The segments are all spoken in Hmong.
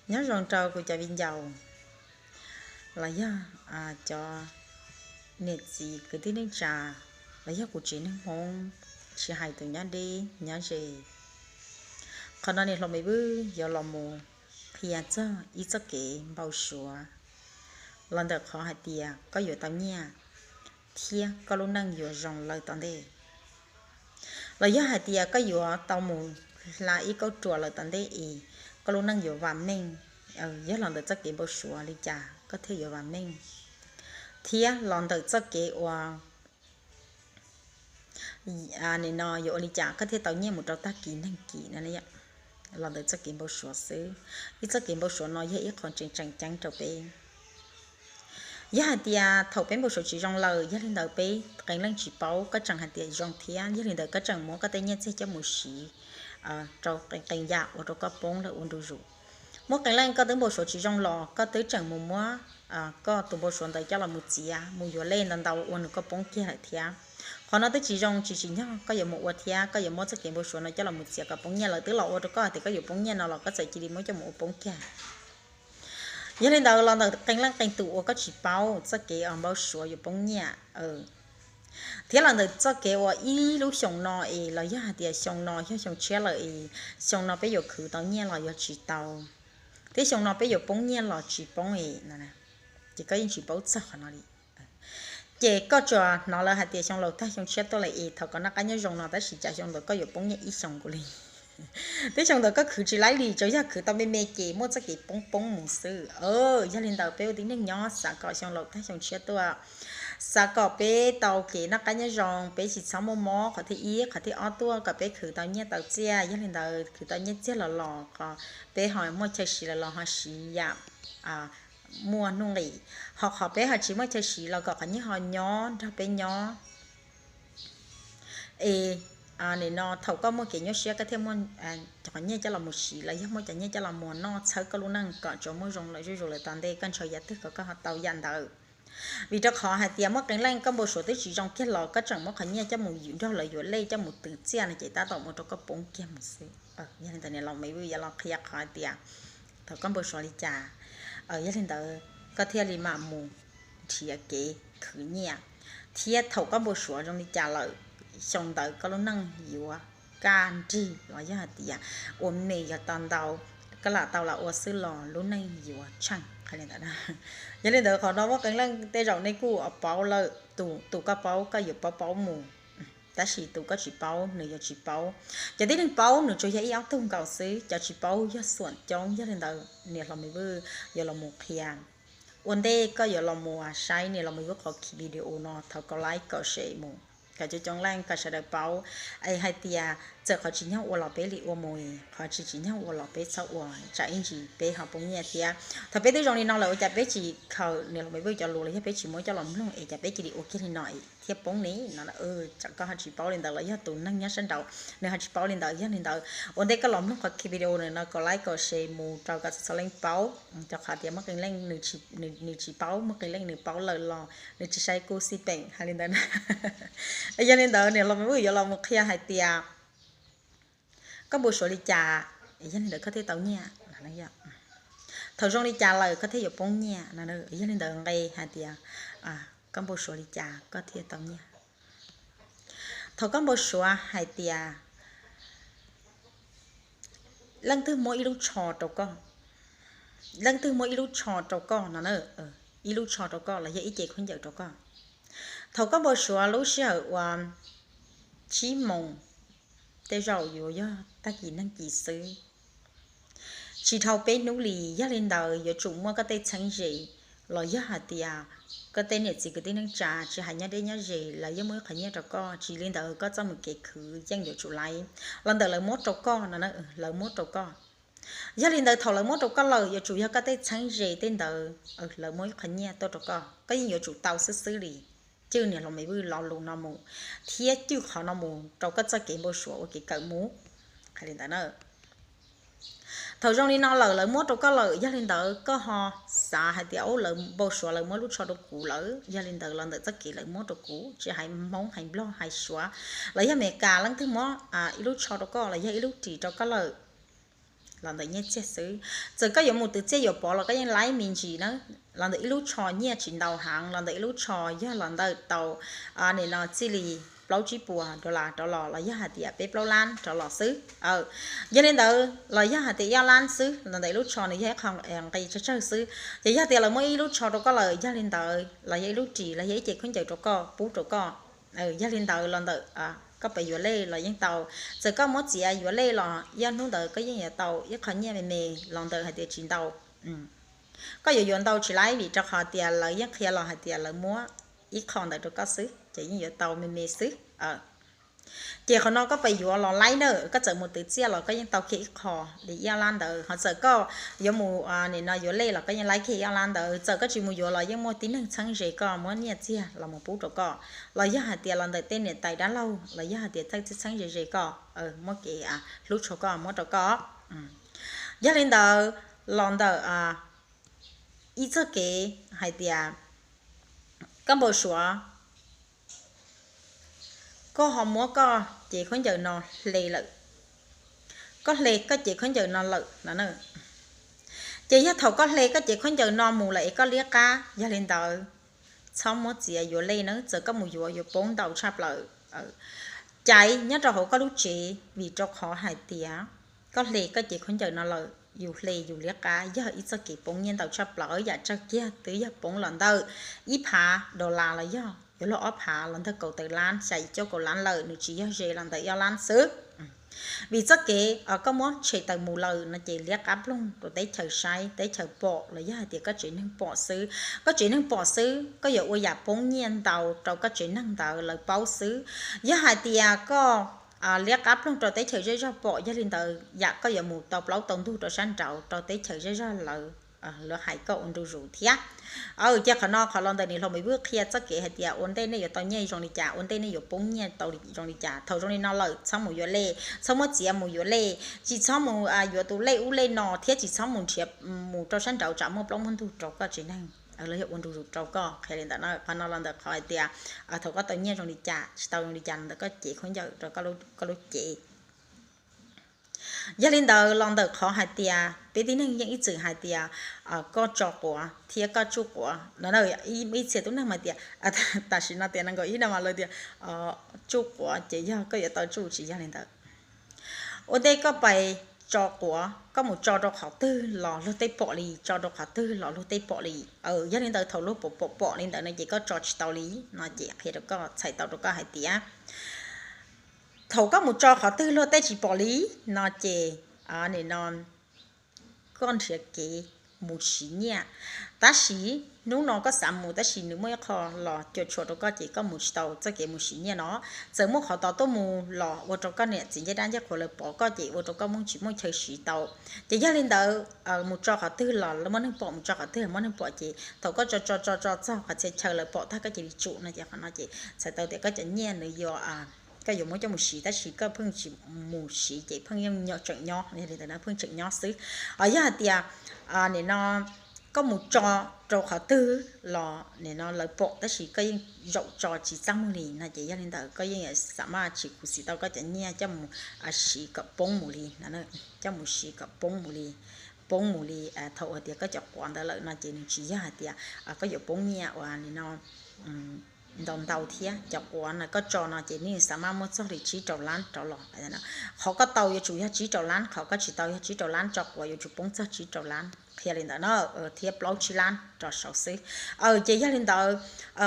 Nyob zoo rau kuv cov viv ncaus los yog cov niam txiv kwv tij neej tsa los yog kuv tsev neeg Hmoob, tsis hais tus nyob deb nyob ze. Qhov no niam hluas Maiv Vwj yuav los mus qhia txog ib txoj kev npau suav los ntawm qhov hais tias koj yuav tau nyiaj thiab koj lub neej yuav zoo lawm tom ntej. Los yog hais tias koj yuav tau mus hla ib kauj ruam lawm tom ntej es koj lub neej yuav vam meej. Yog los ntawm txoj kev npau suav li cas koj thiaj yuav vam meej, thiab los ntawm txoj kev ua nim no yuav ua li cas koj thiaj tau nyiaj mus rau tag kis neeg kis no. Los ntawm txoj kev npau suav xwb. Ib txoj kev npau suav no yog ib qho tseem tseem ceeb rau peb. Yog hais tias thaum peb npau suav tsis zoo lawm, yog li ntawd peb qee leej tsis paub, koj tseem hais tias zoo thiab, yog li ntawd koj tseem muab koj tej nyiaj txiag coj mus siv rau qee qee yam ua rau koj poob lawm ua ntu zus. Muaj qee leej koj twb npau suav tsis zoo los koj twb tseem mus muab koj tus npau suav ntawd coj los mus txiav mus yuav lej ntau ntau ua nws koj poob kiag lawm thiab. Qhov no twb tsis zoo tsis tsim nyog koj yuav mus ua thiab koj yuav muab txoj kev npau suav no coj los mus txiav kom poob nyiaj, lawv twb los ua rau koj hais tias koj yuav poob nyiaj no los koj txawm cia li muab coj mus ua poob kiag. Yog li ntawd los ntawm qee leej qee tus uas koj tsis paub txoj kev npau suav yuav poob nyiaj, thiab los ntawm txoj kev uas ib lub xyoo no es los yog hais tias xyoo no yog xyoo tshiab lawm es xyoo no peb yuav khwv tau nyiaj los yuav tsis tau, thiab xyoo no peb yuav poob nyiaj los tsis poob es, ces koj yeej tsis paub txog qhov no li. Ces koj tsuas hnov lawv hais tias xyoo laus tag xyoo tshiab tuaj lawm es thov kom noj qab nyob zoo no tab sis cas xyoo ntawd koj yuav poob nyiaj ib xyoos nkaus li. Twb xyoo ntawd koj khwv tsis laib li, tsuas yog khwv tau me me ces muaj txoj kev poob poob mus xwb. Yog li ntawd peb ua tib neeg nyob xav kom xyoo laus tag xyoo tshiab tuaj, xav kom peb tau kev noj qab nyob zoo, peb tsis txhob muaj mob qhov thib ib, qhov thib ob tuaj kom peb khwv tau nyiaj tau txiaj. Yog li ntawd khwv tau nyiaj txiag los los, qhov peb ho muaj chaw siv los los ho siv yam muaj nuj nqis, ho qhov peb ho tsis muaj chaw siv los kom qhov nyiaj ho nyob nrog peb nyob. Es nim no thaum koj muaj kev nyuaj siab koj thiaj muaj cov nyiaj coj los mus siv los yog muaj cov nyiaj coj los mus noj txhawb koj lub neej kom tsuas muaj zoo lawm zuj zus lawm tom ntej, koj ntshaw yam twg kom koj ho tau yam ntawd. Vim rau qhov hais tias muaj qee leej koj npau suav twb tsis zoo kiag los koj tseem muab qhov nyiaj coj mus ywm nrog lawv yuav lej coj mus twv txiaj no ces tab tom mus rau koj poob kiag mus xwb. Yog li ntawd niam laus Maiv Vwj yuav los qhia qhov hais tias thaum koj npau suav li cas, yog li ntawd koj thiaj li mam mus nrhiav kev khwv nyiaj, thiab thaum koj npau suav zoo li cas lawm, xyoo ntawd koj lub neej yuav kaj nrig los yog hais tias ua me yog tau ntau, koj lam tau lam ua xwb los lub neej yuav tsheej. Yog li ntawd qhov no muaj qee leej tej zaum nej kuj paub lawm, tus koj paub koj yuav paub paub mus, tab sis tus koj tsis paub nws yuav tsis paub. Cov tib neeg paub nws tsuas yog ib ob tug nkaus xwb, cov tsis paub yog xuam coob. Yog li ntawd niam hluas Maiv Vwj yuav los mus qhia. Ua ntej koj yuav los mus saib niam hluas Maiv Vwj qhov video no thov koj like koj share mus kom coob coob leej kom sawv daws paub, es hais tias txawm qhov tsis nyog ua los peb li ua mus, qhov tsis tsis nyog ua los peb txhob ua, tsam ib ntsis peb ho poob nyiaj thiab. Thaum peb twb zoo li no lawm ua cas peb tsis khaws niam hluas Maiv Vwj cov lus los yog peb tsis muab coj los mloog es cas peb cia li ua kiag li no thiab poob ne no. Tsam koj ho tsis paub li ntawd los yog tus neeg nyob sab nraud nws ho tsis paub li ntawd. Yog li ntawd ua ntej koj los mloog qhov video no koj like koj share mus rau kom txhua txhua leej paub, rau qhov tias muaj qee leej nws tsis paub, muaj qee leej nws paub lawm los nws tsis saib kuj xij peem hais li ntawd na. Yog li ntawd niam hluas Maiv Vwj yuav los mus qhia hais tias koj npau suav li cas, yog li ntawd koj thiaj tau nyiaj. Thaum zoo li cas lawm koj thiaj yuav poob nyiaj. Yog li ntawd nqe hais tias koj npau suav li cas koj thiaj tau nyiaj. Thaum koj npau suav hais tias leej twg muab ib lub tsho rau koj, leej twg muab ib lub tsho rau koj no, ib lub tsho rau koj los yog ib ce khaub ncaws rau koj, thaum koj npau suav lub sij hawm uas tsib moos, tej zaum yuav yog tag kis neeg kis xwb, tsis dhau peb hnub li. Yog li ntawd yuav tsum muaj koj tej txheeb ze los yog hais tias koj tej niam txiv kwv tij neej tsa tsis hais nyob deb nyob ze lawv yeej muaj ib qhov nyiaj rau koj, tsis li ntawd koj txoj mus kev khwv yeej yuav tsum laib los ntawm lawv muab rau koj no, lawv muab rau koj. Yog li ntawd thaum lawv muab rau koj lawm yuav tsum yog koj tej txheeb ze tej ntawd lawv muab ib qhov nyiaj tuaj rau koj, koj yeej yuav tsum tau xwb xwb li. Cwj niam hluas Maiv Vwj lo lus no mus thiab cwj qhov no mus rau koj txoj kev npau suav ua kev kawm mus. Hais li ntawd na, thaum zoo li no lawm lawv muab rau koj lawm, yog li ntawd koj ho xav hais tias lawv npau suav lawv muab lub tsho rau kuv lawm, yog li ntawd los ntawm txoj kev lawv muab rau kuv, tsis hais Hmoob hais Nplog hais Suav los yog Amelikas leej twg muab ib lub tsho rau koj los yog ib lub ris rau koj lawm, los ntawm nyiaj txiag xwb. Txawm koj yuav mus twv txiaj yuav pov los koj yeej laib me ntsis na. Los ntawm ib lub tsho nyiaj tsis ntau heev, los ntawm ib lub tsho yog los ntawm tau nim no txij li plaub tsib puas dollar rov los los yog hais tias peb plaub lab rov los xwb. Yog li ntawd los yog hais tias ib ob lab xwb, los ntawm ib lub tsho nws yog ib qho nqi tsawg tsawg xwb. Ces yog tias lawv muab ib lub tsho rau koj lawm, yog li ntawd los yog ib lub ris los yog ib ce khaub ncaws rau koj pub rau koj. Yog li ntawd los ntawm koj pes yuav lej los yeej tau. Txawm koj muab txiav yuav lej los yog hnub ntawd koj yeej yuav tau ib qho nyiaj me me los ntawm hais tias tsis ntau. Koj yuav yuav ntau tsis laib vim rau qhov tias lawv yeej qhia los hais tias lawv muab ib qho ntawd rau koj xwb ces yeej yuav tau me me xwb. Ces qhov no koj pes yuav los laib na, koj txawm mus twv txiaj los koj yeej tau kiag ib qho li ib ob lab ntawd. Ho txawm koj yuav mus nim no yuav lej los koj yeej laib kiag ib ob lab ntawd. Txawm koj tsis mus yuav los yeej muaj tib neeg txheeb ze koj, muab nyiaj txiag los mus pub rau koj, los yog hais tias los ntawm tej niam tais dab laug los yog hais tias txheeb txheeb ze ze koj, muab kev hlub tshua koj muab rau koj. Yog li ntawd los ntawm ib txoj kev hais tias koj npau suav koj ho muab koj cev khaub ncaws no hle lawm, koj hle koj cev khaub ncaws no lawm no, ces yog thaum koj hle koj cev khaub ncaws no mus lawm es koj liab qab, yog li ntawd txhob muab txiav yuav lej na, txawm koj mus yuav yuav poob ntau tshaj plaws. Caiv nyob rau hauv koj lub tsev vim rau qhov hais tias koj hle koj cev khaub ncaws no lawm, yus hle yus liab qab yog ib txoj kev poob nyiaj ntau tshaj plaws. Yam tsawg kiag twb yog poob los ntawm ib phav dollar los yog yuav luag ob phav los ntawm kaum tawm lab, xya yim cuaj kaum lab lawm, nws tsis yog ze los ntawm ib ob lab xwb. Vim txoj kev koj muab tshem tawm mus lawm no ces liab qab ploog rau teb chaws saib, teb chaws pom los yog hais tias koj tsev neeg pom xwb. Koj tsev neeg pom xwb, koj yuav ua yam poob nyiaj ntau rau koj tsev neeg ntawd lawv paub xwb. Yog hais tias koj liab qab ploog rau teb chaws zej zog pom, yog li ntawd yam koj yuav mus tau plaub tau ntug rau sab nraud rau teb chaws zej zog lawv, lawv hais koj ua ntu zus thiab. Ces qhov no qhov los ntawm niam hluas Maiv Vwj qhia txoj kev hais tias ua ntej nej yuav tau nyiaj zoo li cas, ua ntej nej yuav poob nyiaj tau zoo li cas. Thaum zoo li no lawm txhob mus yuav lej, txhob muab txiav mus yuav lej, tsis txhob mus yuav tus lej ub lej no thiab tsis txhob mus nrhiav mus rau sab nraud tsam muaj plaub muaj ntug rau koj tsev neeg los yog ua ntu zus rau koj. Qhia li ntawm no, qhov no los ntawm qhov hais tias thaum koj tau nyiaj zoo li cas tsis tau zoo li cas los ntawm koj cev khaub ncaws rau koj lub cev. Yog li ntawd los ntawm qhov hais tias peb tib neeg yeej ib txwm hais tias koj tso quav thiab koj tsuj quav no, ib txhia tub neeg mas tias tam sim no tias nees nkaum ib no mas lawv tias tsuj quav ces yog koj yuav tau tsuj, tsis yog li ntawd. Ua ntej koj pais tso quav koj mus tso rau qhov twg los luag tej pom li, tso rau qhov twg los luag tej pom li. Yog li ntawd thaum luag pom pom pom li ntawd no ces koj tso tsis tau li no ces qhia rau koj, txhais tau rau koj hais tias thaum koj mus tso qhov twg luag tej tsis pom li no ces nim no koj nrhiav kev mus siv nyiaj. Tab sis hnub no koj xav mus tab sis nws muaj ib qho los cuam tshuam rau koj ces koj mus tsis tau txoj kev mus siv nyiaj no. Txawm muaj qhov tod tuaj mus los ua rau koj niam txiv ncej dab ncej qhuav lawv pom koj ces ua rau koj muaj tsis muaj chaw siv tau. Ces yog li ntawd mus tso qhov twg los muaj neeg pom, mus tso qhov twg muaj neeg pom ces thaum koj tso tso tso tso txog qhov txhia chaw lawv pom tag koj cia li tsum no ces qhov no ces txhais tau tias koj cov nyiaj nws yuav koj yuav muab coj mus siv tab sis koj pheej tsis mus siv ces pheej yeej tseem nyob, yog li ntawd pheej tseem nyob xwb. Yog hais tias nim no koj mus tso rau qhov twg los nim no lawv pom tab sis koj yeej zaum tso tsis txaj muag li no ces yog li ntawd koj yeej xam maj tsis khuv xim tau koj cov nyiaj coj mus siv kom poob mus li, coj mus siv kom poob mus li, poob mus li. Thaum hais tias koj cov quav ntawd lawm no ces nws tsis yog hais tias koj yuav poob nyiaj uas nim no ntau ntau thiab. Cov quav no koj tso no ces nws xam maj muaj txog li tsib rau lab rov los. Qhov koj tau yuav tsum yog tsib rau lab, qhov koj tsis tau yog tsib rau lab, tso quav yuav tsum poob txog tsib rau lab, qhia li ntawd na, thiab plaub tsib lab rov saud xwb. Ces yog li ntawd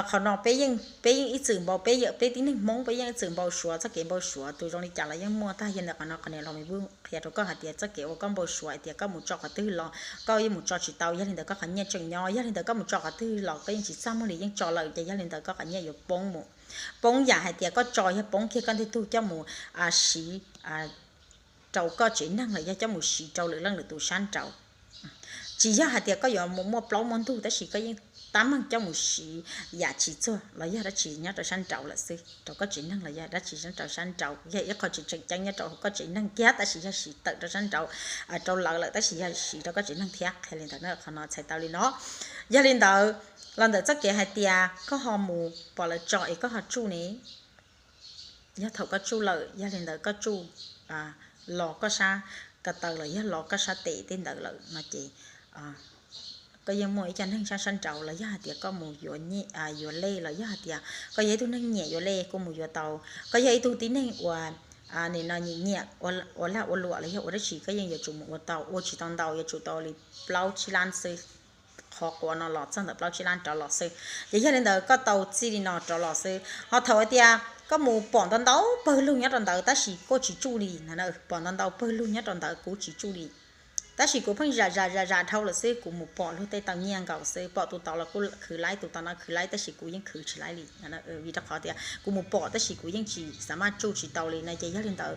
qhov no peb yeej, peb yeej ib txwm npau, peb, peb tib neeg Hmoob peb yeej ib txwm npau suav, txoj kev npau suav tus zoo li cas los yeej muaj tag. Yog li ntawd qhov no qhov niam hluas Maiv Vwj qhia rau koj hais tias txoj kev uas koj npau suav hais tias koj mus tso qhov twg los koj yeej mus tso tsis tau, yog li ntawd koj qhov nyiaj tseem nyob, yog li ntawd koj mus tso qhov twg los koj yeej tsis txaj muag li, yeej tso lawm ces yog li ntawd koj qhov nyiaj yuav poob mus. Poob yam hais tias koj tso yog poob kiag koj ntej tug coj mus siv rau koj tsev neeg los yog coj mus siv rau lwm leej lwm tus sab nraud. Tsis yog hais tias koj yuav mus muaj plaub muaj ntug tab sis koj yeej tab meeg coj mus siv yam tsis txuag los yog dab tsi nyob rau sab nraud lawm xwb, rau koj tsev neeg los yog dab tsi nyob rau sab nraud, yog ib qho tsis tseem ceeb nyob rau koj tsev neeg kiag tab sis yog siv tawm rau sab nraud rau lawv lawm tab sis yog siv rau koj tsev neeg thiab. Qhia li ntawd na, qhov no txhais tau li no. Yog li ntawd los ntawm txoj kev hais tias koj ho mus pom lawv tso es koj ho tsuj ne, yog thaum koj tsuj lawm, yog li ntawd koj tsuj los koj sab, ko taw los yog los koj sab tes tej ntawd lawm no ces koj yeej muaj ib co neeg sab sab nraud los yog hais tias koj mus yuav lej los yog hais tias koj yog ib tug neeg nyiam yuav lej kuj mus yuav tau. Koj yog ib tug tib neeg uas nim no nyiam nyiam ua lag ua luam los yog ua dab tsi koj yeej yuav tsum mus ua tau, ua tsis tau ntau, yuav tsum tau li plaub tsib lab xwb. Qhov quav no los txog ntawm plaub tsib lab rov los xwb. Ces yog li ntawd koj tau txij li no rov los xwb. Ho thaum hais tias koj mus pom ntau ntau pawg lug nyob rau ntawd tab sis koj tsis tsuj li, pom ntau ntau pawg lug nyob rau ntawd kuv tsis tsuj li, tab sis kuv pheej zam zam zam zam dhau lawm xwb, kuv mus pom luag tej tau nyiaj nkaus xwb, pom tus tod los kuj khwv laib, tus tod no khwv laib tab sis kuv yeej khwv tsis laib li. Vim rau qhov tias kuv mus pom tab sis kuv yeej tsis xav maj tsuj tsis tau li no ces yog li ntawd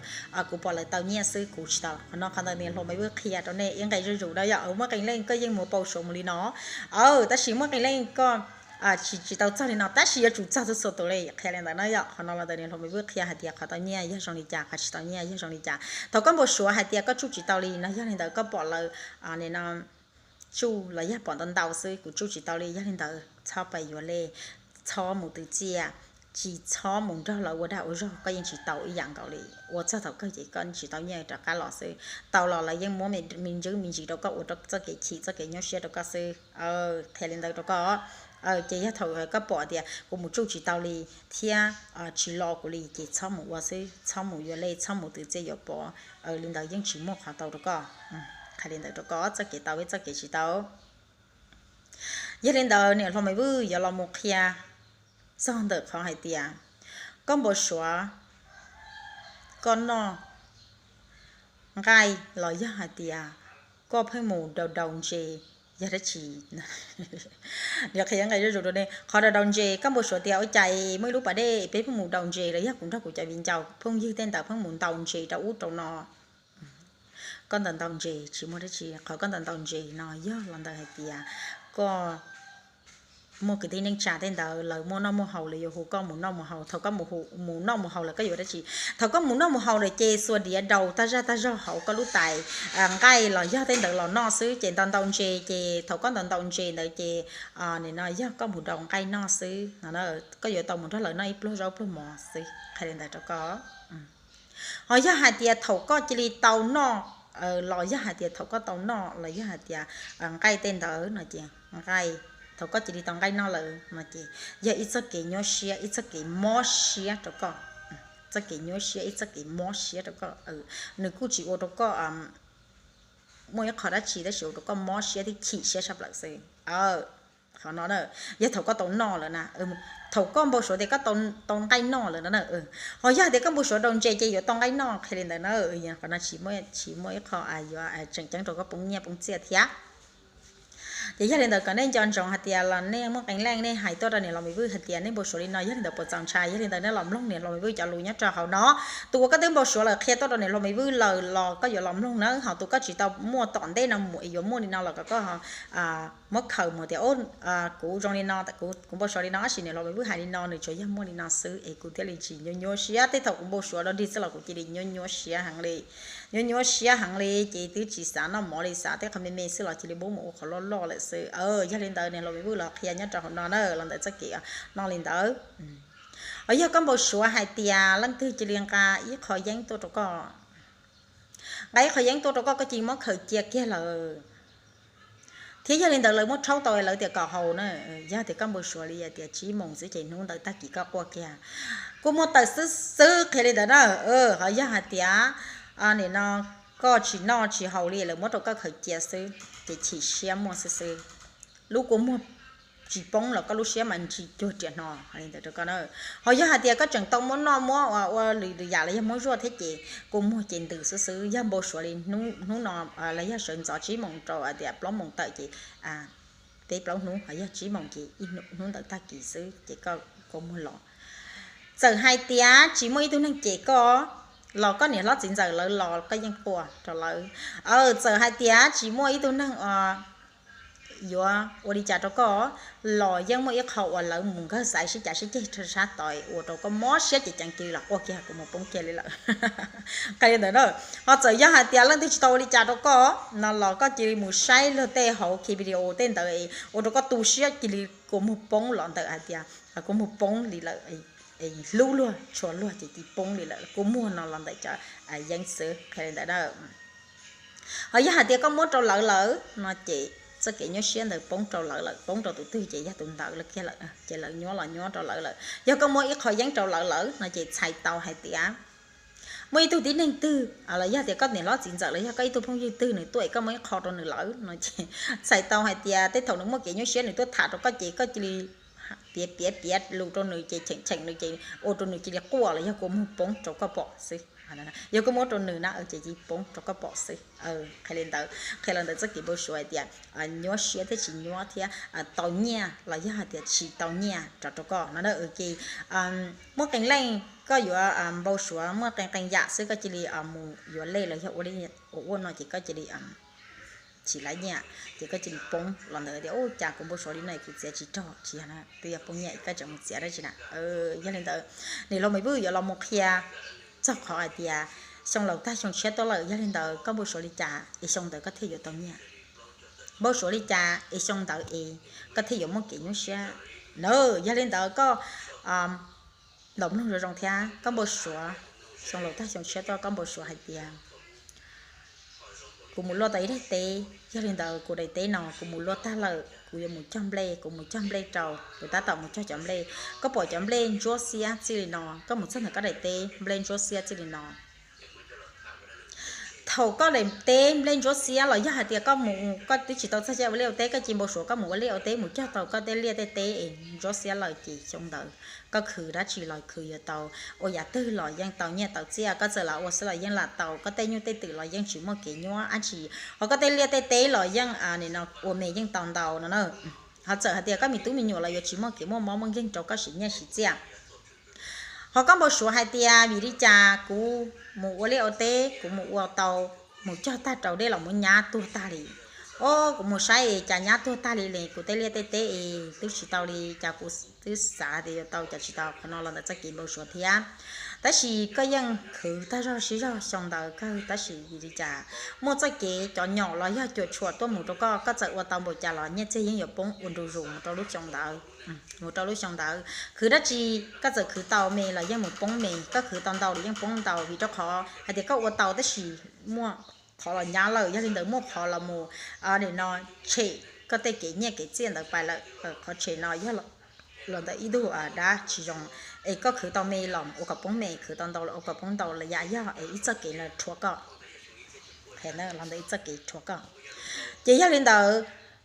kuv pom lawv tau nyiaj xwb kuv tsis tau. Qhov no qhov ntawd niam hluas Maiv Vwj qhia rau nej ib nqe zuj zus na yom, muaj qee leej koj yeej mus pauv suav mus li no, tab sis muaj qee leej koj tsis tsis tau txog li no tab sis yuav tsum txog txhua txhua tus li, qhia li ntawd na yom. Qhov no los ntawm niam hluas Maiv Vwj qhia hais tias qhov tau nyiaj yog zoo li cas, qhov tsis tau nyiaj yog zoo li cas. Thaum koj npau suav hais tias koj tsuj tsis tau li no yog li ntawd koj pom lawv no tsuj los yog pom ntau ntau xwb, kuv tsuj tsis tau li, yog li ntawd txhob pais yuav lej, txhob mus twv txiaj, tsis txhob mus nrog lawv ua dag ua zog, koj yeej tsis tau ib yam nkaus li. Ua txog thaum kawg ces koj tsis tau nyiaj rov qab los xwb, tau los lawv yeej muab me ntsis me ntsis rau koj ua rau txoj kev chim txoj kev nyuaj siab rau koj xwb. Qhia li ntawd rau koj. Ces yog thaum koj pom tias kuv mus tsuj tsis tau li thiab tsis los kuv li ces txhob mus ua xwb, txhob mus yuav lej, txhob mus twv txiaj yuav pov, li ntawd yeej tsis muaj qhov tau rau koj. Qhia li ntawd rau koj, txoj kev tau thiab txoj kev tsis tau. Yog li ntawd niam hluas Maiv Vwj yuav los mus qhia txog ntawm qhov hais tias koj npau suav koj noj nqaij los yog hais tias koj pheej mus daus daus ntses yog dab tsi. Qhov daus daus ntses koj npau suav tias ua cas muaj ib lub pas dej peb pheej mus daus ntses los yog kuv nrog kuv cov viv ncaus phooj ywg tej ntawd pheej mus ntaus ntses rau ub rau no. Koj ntaus ntaus ntses tsis muaj dab tsi, qhov koj ntaus ntaus ntses no yog los ntawm hais tias koj muaj kwv tij neej tsa tej ntawd lawv muaj noj muaj haus lawv yuav hu koj mus noj mus haus, thaum koj mus noj mus haus lawm koj yuav dab tsi? Thaum koj mus noj mus haus lawm ces xuas diav daus tag zaj tag zog hauv koj lub tais nqaij los yog tej ntawd los noj xwb. Ces ntaus ntaus ntses ces thaum koj ntaus ntaus ntses ntawd ces nim no yog koj mus daus nqaij noj xwb, koj yuav tau mus nrog lawv noj ib pluag zaub pluag mov xwb. Qhia li ntawd rau koj. Ho yog hais tias thaum koj cia li tau noj los yog hais tias thaum koj tau noj los yog hais tias nqaij tej ntawd no ces nqaij, thaum koj cia li tau nqaij noj lawm no ces yog ib txoj kev nyuaj siab, ib txoj kev mob siab rau koj. Txoj kev nyuaj siab, ib txoj kev mob siab rau koj. Nws kuj tsis ua rau koj muaj ib qho dab tsi tab sis ua rau koj mob siab thiab chim siab sab plaws xwb. Qhov no yog thaum koj tau noj lawm na, thaum koj npau suav tias koj tau nqaij noj lawm no na. Ho yog hais tias koj npau suav daus ntses ces yuav tau nqaij noj, qhia li ntawd na. Qhov no tsis muaj ib qho yuav tseem ceeb rau koj poob nyiaj poob txiaj thiab. Ces yog li ntawd kom nej nco ntsoov hais tias los nej muaj qee leej nej hais tuaj rau niam hluas Maiv Vwj hais tias nej npau suav li no, yog li ntawd puas txaus ntshai, yog li ntawd nej los mloog niam hluas Maiv Vwj cov lus nyob rau hauv no. Tus uas koj twb npau suav lawm qhia tuaj rau niam hluas Maiv Vwj lawm los koj yuav los mloog na, ho tus koj tsis tau muaj tom ntej no mus yuav muaj li no los kom koj muab khaws mus tias kuv zoo li no, kuv npau suav li no tab sis niam hluas Maiv Vwj hais li no, nws tsuas yog muaj li no xwb es kuv thiaj li tsis nyuaj nyuaj siab. Tej thaum kuv npau suav dog dig xwb los kuv cia li nyuaj nyuaj siab heev li, nyuaj nyuaj siab heev li ces twb tsis xav noj mov li, xav tej qhov me me xwb los cia li muab mus ua qhov loj loj lawm xwb. Yog li ntawd niam hluas Maiv Vwj los qhia nyob rau hauv no na, los ntawm txoj kev noj li ntawd. Ho yog koj npau suav hais tias leej twg cia li nqa ib qho yeeb tuaj rau koj, nqa ib qho yeeb tuaj rau koj, koj cia li muab khaws cia kiag lawm. Thiab yog li ntawd lawv muab rhaub tau lawv tias kom haus na, yog tias koj npau suav li tias tsib moos xwb ces hnub ntawd tag kis koj quaj kiag. Kuj muaj tawm xwb xwb, qhia li ntawd na. Ho yog hais tias nim no koj tsis noj tsis haus li lawv muab rau koj khaws cia xwb ces chim siab muaj xwb xwb. Lub kua muag tsis poob los koj lub siab mas ntsis cuag riam hno, li ntawd rau koj na. Ho yog hais tias koj tseem tau muab noj muab ua lwm lwm yam los yog muab zuaj thiab ces kua muag ces ntws xwb xwb. Yog npau suav li hnub no los yog sawv ntxov tsib moos rau tias plaub moos tawm ces peb plaub hnub, ho yog tsib moos ces hnub ntawd tag kis xwb ces koj kua muag los. Txawm hais tias tsis muaj ib tug neeg cem koj los koj niam hlob txiv ntxawm lawv los koj yeej quaj rau lawv. Txawm hais tias tsis muaj ib tug neeg yuav ua li cas rau koj los yeej muaj ib qho uas lawv mus nkawg xaiv sib cav sib ceg rau sab tod ua rau koj mob siab ces ceev cia li los quaj kiag, kua muag poob kiag li lawm. Qhia li ntawd na. Ho txawm yog hais tias leej twg tsis tau ua li cas rau koj no los koj cia li mus saib luag tej hauv ki video tej ntawd ua rau koj tu siab cia li kua muag poob los ntawm hais tias kua muag poob li lawm, hlub luag tshua luag ces cia li poob li lawm, kua muag no los ntawm cov yeeb xwb. Qhia li ntawd na. Ho yog hais tias koj muab rau lawv lawm no ces txoj kev nyuaj siab ntawd poob rau lawv lawm, poob rau tus twg ces yog tus ntawd lawm kiag lawm, ces lawv nyuab los nyuab rau lawv lawm. Yog koj muab ib qho yeeb rau lawv lawm no ces txhais tau hais tias muaj ib tug tib neeg twg los yog tias koj niam hlob txiv ntxawm los yog koj ib tug phooj ywg twg nws tuaj es koj muab ib qho rau nws lawm no ces txhais tau hais tias tej thaum nws muaj kev nyuaj siab nws tuaj tham rau koj ces koj cia li piav piav piav lus rau nws ces cheem cheem nws ces ua rau nws cia li quaj los yog kua muag poob rau koj pom xwb. Yog koj muab rau nws na ces cia li poob rau koj pom xwb. Qhia li ntawd, qhia li ntawd txoj kev npau suav hais tias nyuab siab thiab tsis nyuab thiab tau nyiaj los yog hais tias tsis tau nyiaj rov rau koj no ces muaj qee leej koj yuav npau suav muaj qee qee yam xwb koj cia li mus yuav lej los yog ua li ua ua no ces koj cia li tsis laib nyiaj ces koj cia li poob los ntawd tias u cas kuv npau suav li no kuv txiav tsis raug tsis yog twb yog poob nyiaj koj tseem mus txiav dab tsi na. Yog li ntawd niam laus Maiv Vwj yuav los mus qhia txog qhov hais tias xyoo laus tag xyoo tshiab tuaj lawm yog li ntawd koj npau suav li cas es xyoo ntawd koj thiaj yuav tau nyiaj, npau suav li cas es xyoo ntawd es koj thiaj yuav muaj kev nyuaj siab na. Yog li ntawd koj los mloog zoo zoo thiab koj npau suav xyoo laus tag xyoo tshiab tuaj koj npau suav hais tias kuv mus luaj tau ib daim teb, yog li ntawd kuv daim teb no kuv mus luaj tag lawm kuv yuav mus cog nplej, kuv mus cog nplej rau, kuv tab tom mus cog cov nplej, koj pom cov nplej ntsuab xiab txij li no, koj mus txog ntawm koj daim teb nplej ntsuab xiab txij li no. Thaum koj daim teb nplej ntsuab xiab los yog hais tias koj mus koj twb tsis tau txog caij ua liaj ua teb koj cia li npau suav koj mus ua liaj ua teb mus cog tau koj tej liaj tej teb es ntsuab xiab lawm ces xyoo ntawd koj khwv dab tsi los khwv yuav tau ua yam twg los yeej tau nyiaj tau txiaj, koj txawm lam ua xwb los yeej lam tau, koj tej nyuj tej twm los yeej tsis muaj kev nyuab dab tsi, ho koj tej liaj tej teb los yeej ua me yeej tau ntau no na. Ho txawm hais tias koj me tub me nyuam los yuav tsis muaj kev muaj mob muaj nkeeg rau koj siv nyiaj siv txiaj. Ho koj npau suav hais tias vim li cas kuv mus ua liaj ua teb kuv mus ua tau, mus cog tag rau dej los muab nyab tuag tag li. O, kuv mus saib es cas nyab tuag tag li li, kuv tej liaj tej teb es twb tsis tau li, cas kuv twb xav tias yuav tau cas tsis tau. Qhov no los ntawm txoj kev npau suav thiab. Tab sis koj yeej khwv tag zog siv zog xyoo ntawd kawg, tab sis vim li cas muaj txoj kev cov nyom los yog cuam tshuam tuaj mus rau koj, koj txawm ua tau npaum cas los nyiaj txiag yeej yuav poob ua ntu zus mus rau lub xyoo ntawd. Mus rau lub xyoo ntawd khwv dab tsi, koj txawm khwv tau me los yeej mus poob me, koj khwv tau ntau los yeej poob ntau, vim rau qhov hais tias koj ua tau tab sis muaj qhov los nyab lawm, yog li ntawd muaj qhov los mus no tshem koj tej kev nyiaj kev txiaj ntawd pais lawm. Qhov tshem no yog los ntawm ib tug dab tsis zoo, es koj khwv tau me los ua kom poob me, khwv tau ntau los ua kom poob ntau, los yam yog es ib txoj kev rhuav koj, los ntawm ib txoj kev rhuav koj. Ces yog li ntawd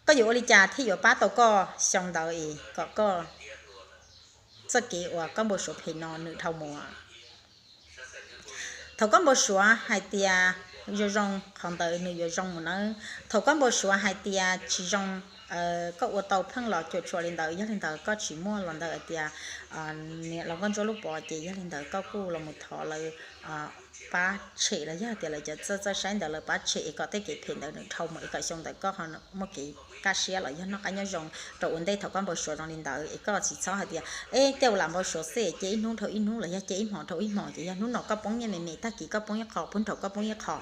koj yuav ua li cas thiaj yuav pab tau koj xyoo ntawd es kom koj txoj kev uas koj npau suav phem no nws dhau mus? Thaum koj npau suav hais tias zoo zoo, qhov ntawd nws yuav zoo mus nawb. Thaum koj npau suav hais tias tsis zoo, koj ua tau pheej los cuam tshuam li ntawd, yog li ntawd koj tsis muaj los ntawm hais tias niam laus nkauj ntsuab lub pov, ces yog li ntawd koj kuj los mus thov lawv pab tshem los yog tias lawv cov txawj txawj saib ntawd lawv pab tshem es kom tej kev phem ntawd nws dhau mus es kom xyoo ntawd koj ho muaj kev kaj siab los yog noj qab nyob zoo rau ua ntej thaum koj npau suav zoo li ntawd es koj tsis txhob hais tias, e, tej ua lam npau suav xwb ces ib hnub dhau ib hnub los yog ces ib hmos dhau ib hmos, ces yog hnub no koj poob nyiaj me me, tag kis koj poob ib qho, puag nraum koj poob ib qho,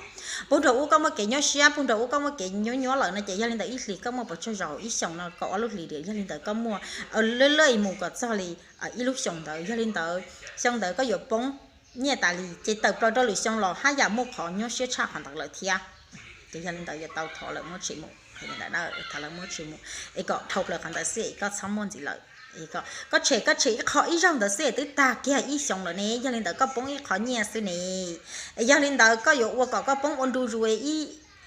puag nraum ub koj muaj kev nyuaj siab, puag nraum ub koj muaj kev nyuaj nyuaj lawm no ces yog li ntawd ib hlis koj muaj puas tsawg zaus, ib xyoos no kaum ob lub hlis li, yog li ntawd koj muaj lawj lawj mus kom txog li ib lub xyoos ntawd, yog li ntawd xyoo ntawd koj yuav poob nyiaj tas li ces tawm plaws rau lwm xyoo los haj yam muaj qhov nyuaj siab tshaj qhov ntawd lawm thiab. Ces yog li ntawd yuav tau thov lawv muab tshem mus, thov lawv muab tshem mus es kom dhau plaws qhov ntawd xwb es koj txhob muaj ntxiv lawm. Koj tshem koj tshem ib qho ib zaug ntawd xwb es twb tag kiag ib xyoos lawm ne, yog li ntawd koj poob ib qho nyiaj xwb ne. Es yog li ntawd koj yuav ua kom koj poob ua ntu zus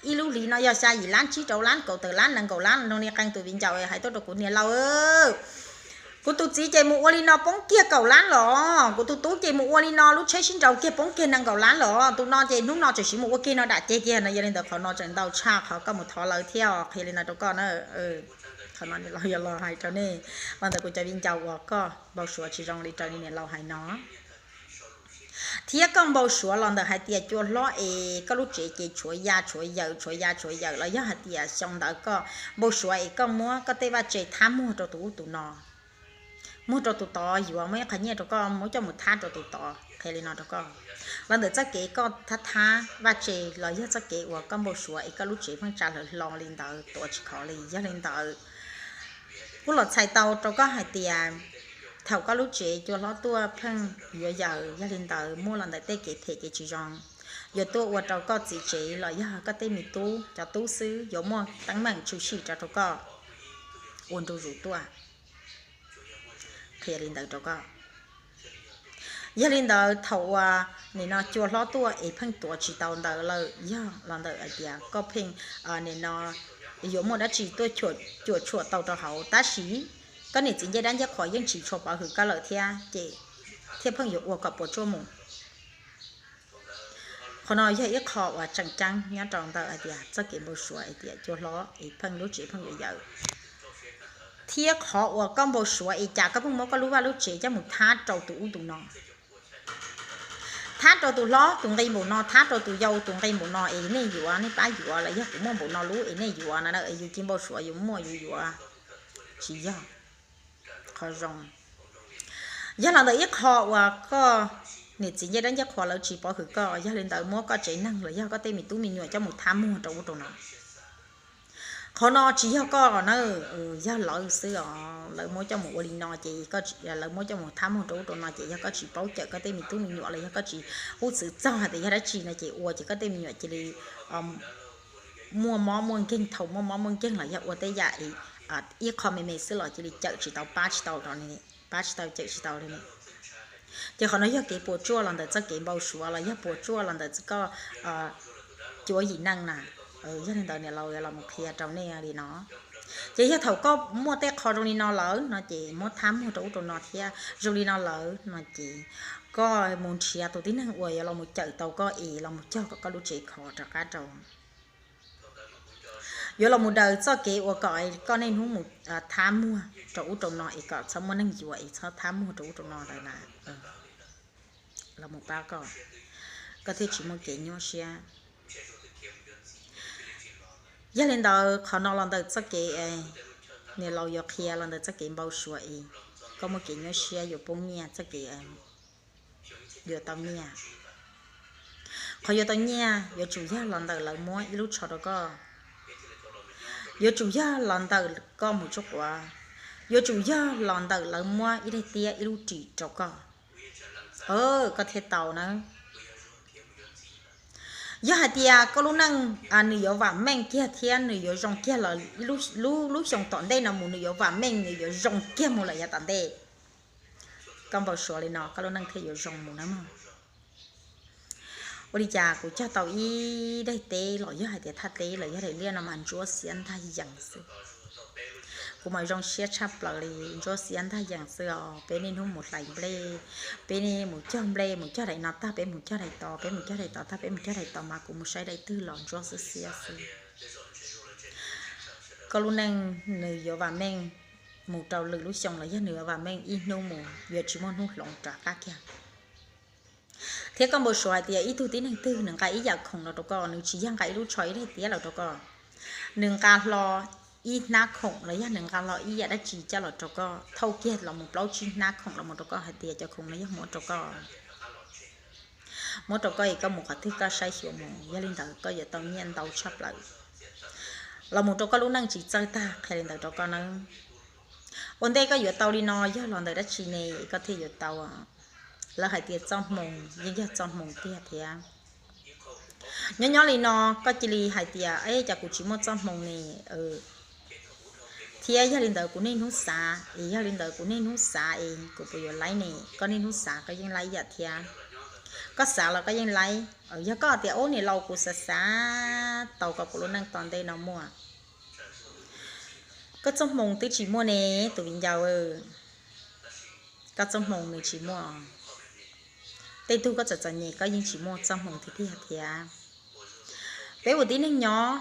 ib lub hlis no yog xya yim lab, tsib rau lab, kaum tawm lab, nees nkaum lab, zoo li qee tus viv ncaus hais tuaj rau kuv, niam laus, kuv tus txiv ces mus ua li no poob kiag kaum lab los, kuv tus tub ces mus ua li no lub tsheb sib nraus kiag poob kiag nees nkaum lab los, tus no ces hnub no tseem siv mus ua kiag no dam ceg kiag no. Yog li ntawd qhov no tseem ntau tshaj qhov koj mus thov lawv thiab os, qhia li no rau koj na. Qhov no los yog los hais rau nej, los ntawm kuv cov viv ncaus uas koj npau suav tsis zoo li raws li niam laus hais no. Thiab koj npau suav los ntawm hais tias cua hlob es koj lub tsev ces tshuav ya tshuav yawm, tshuav ya tshuav yawm, los yog hais tias xyoo ntawd koj npau suav es koj muab koj tej vaj tse thab muag rau tus ub tus no, muag rau tus tod, yuav muaj ib qho nyiaj rau koj muab coj mus thab rau tus tod, qhia li no rau koj. Los ntawm txoj kev koj thab thab vaj tse los yog txoj kev uas koj npau suav es koj lub tsev pheej tsa hlo li ntawd tuav tsis khov li, yog li ntawd kuj los txhais tau rau koj hais tias thaum koj lub tsev cua hlob tuaj pheej yuav yawm, yog li ntawd muaj los ntawm tej kev phem kev tsis zoo. yuav tuaj ua rau koj txiv tsev los yog koj tej me tub, cov tub xwb yuav muaj teeb meem tshwm sim rau rau koj ua ntu zus tuaj. Qhia li ntawd rau koj. Yog li ntawd thaum uas nim no cua hlob tuaj es pheej tuav tsis tau ntawd lawm, yog los ntawm hais tias koj pheej nim no yuav muaj dab tsi tuaj cuam tshuam tau rau hauv, tab sis koj niam txiv ncej dab ncej qhuas yeej tsis tshua pov hwm koj lawm thiab ces thiaj pheej yuav ua kom puas tsuaj mus. Qhov no yog ib qho uas tseem ceeb nyob rau ntawm hais tias txoj kev npau suav hais tias cua hlob es pheej lub tsev pheej yuav yawm, thiab qhov uas koj npau suav es cas koj pheej muab koj lub vaj lub tsev coj mus thab rau tus ub tus no, thab rau tus hlob tus nqi npaum no, thab rau tus yau tus nqi npaum no es nej yuav, nej pab yuav, los yog kuv muaj npaum no lub es nej yuav no na, yus cia npau suav yus muaj yus yuav, tsis yog qhov zoo. Yog los ntawm ib qho uas koj niam txiv ncej dab ncej qhuas lawv tsis pov hwm koj, yog li ntawd muab koj tsev neeg los yog koj tej me tub me nyuam coj mus thab muag rau ub rau no. Qhov no tsis yog koj na, yog lawv xwb os, lawv muab coj mus ua li no ces, lawv muab coj mus thab muag rau ub rau no ces yog koj tsis paub cawm koj tej me tub me nyuam los yog koj tsis hub txwv txog hais tias yog dab tsi no ces ua ces koj tej me nyuam cia li muaj mob muaj nkeeg, thaum muaj mob muaj nkeeg los yog ua tej yam ib qho me me xwb los cia li cawm tsis tau, pab tsis tau, pab tsis tau cawm tsis tau li ne. Ces qhov no yog kev puas tsuaj los ntawm txoj kev npau suav los yog puas tsuaj los ntawm koj cuab yim neej na. Yog li ntawd niam laus yuav los mus qhia rau nej li no. Ces yog thaum koj muaj tej qho zoo li no lawm no ces muab thab muag rau ub rau no thiab. Zoo li no lawm no ces koj mus nrhiav tus tib neeg uas yuav los mus cawm tau koj es los mus cog kom koj lub tsev khov rov qab rau. Yuav los mus daws txoj kev ua kom koj niaj hnub mus thab muag rau ub rau no es kom txhob muaj neeg yuav es txhob thab muag rau ub rau no ntawd na. Los mus pab koj, koj thiaj tsis muaj kev nyuaj siab. Yog li ntawd qhov no los ntawm txoj kev, niam laus yuav qhia los ntawm txoj kev npau suav es koj muaj kev nyuaj siab yuav poob nyiaj, txoj kev yuav tau nyiaj. Qhov yuav tau nyiaj yuav tsum yog los ntawm lawv muab ib lub tsho rau koj, yuav tsum yog los ntawm koj mus tsuj quav, yuav tsum yog los ntawm lawv muab ib daim tiab ib lub ris rau koj, koj thiaj tau na. Yog hais tias koj lub neej nws yuav vam meej kiag thiab nws yuav zoo kiag los lub, lub xyoo tom ntej no mus nws yuav vam meej, nws yuav zoo kiag mus lawm yav tom ntej. Koj npau suav li no koj lub neej thiaj yuav zoo mus na mog. Ua li cas kuv cog tau ib daim teb los yog hais tias thaj teb los yog daim liaj no mas ntsuab xiab ntag yees xwb. Kuv mas zoo siab tshaj plaws li, ntsuab xiab ntag yees xwb os. Peb niaj hnub mus hlais nplej, peb niaj mus cog nplej, mus cog daim no tag peb mus cog daim tod, peb mus cog daim tod tag peb mus cog daim tod mas kuv mus saib daim twg los ntsuab xiab xiab xwb. Koj lub neej nws yuav vam meej mus rau lwm lub xyoo los yog nws yuav vam meej ib hnub mus yuav tsis muaj hnub hloov rov qab kiag. Thiab koj npau suav hais tias ib tug tib neeg twg nws nqa ib yam khoom los rau koj, nws tsis yog nqa ib lub tsho ib daim tiab los rau koj, nws nqa hlo ib hnab khoom los yog nws nqa hlo ib yam dab tsi coj los rau koj, thauj kiag los mus plaub tsib hnab khoom los mus rau koj hais tias cov khoom no yog muab rau koj, muab rau koj es koj mus qhov twg koj saib xyuas mus, yog li ntawd koj yuav tau nyiaj ntau tshaj plaws los mus rau koj lub neej tsis txawj tag, qhia li ntawd rau koj nawb. Ua ntej koj yuav tau li no yog los ntawm dab tsi ne koj thiaj yuav tau? Lawv hais tias txoj hmoo yeej yog txoj hmoo tiag thiab. Nyob nyob li no koj cia li hais tias, es cas kuv tsis muaj txoj hmoo ne? Thiab yog li ntawd kuv niaj hnub xav es, yog li ntawd kuv niaj hnub xav es kuv puas yuav laib ne? Koj niaj hnub xav koj yeej laib ib yam thiab. Koj xav los koj yeej laib. Yog koj tias, ub, niam laus, kuv xav xav tau kom kuv lub neej tom ntej no muaj. Koj txoj hmoo twb tsis muaj ne, tus viv ncaus. Koj txoj hmoo nws tsis muaj. Tej tug koj txom txom nyem koj yeej tsis muaj txoj hmoo tiag tiag thiab. Peb ua tib neeg nyob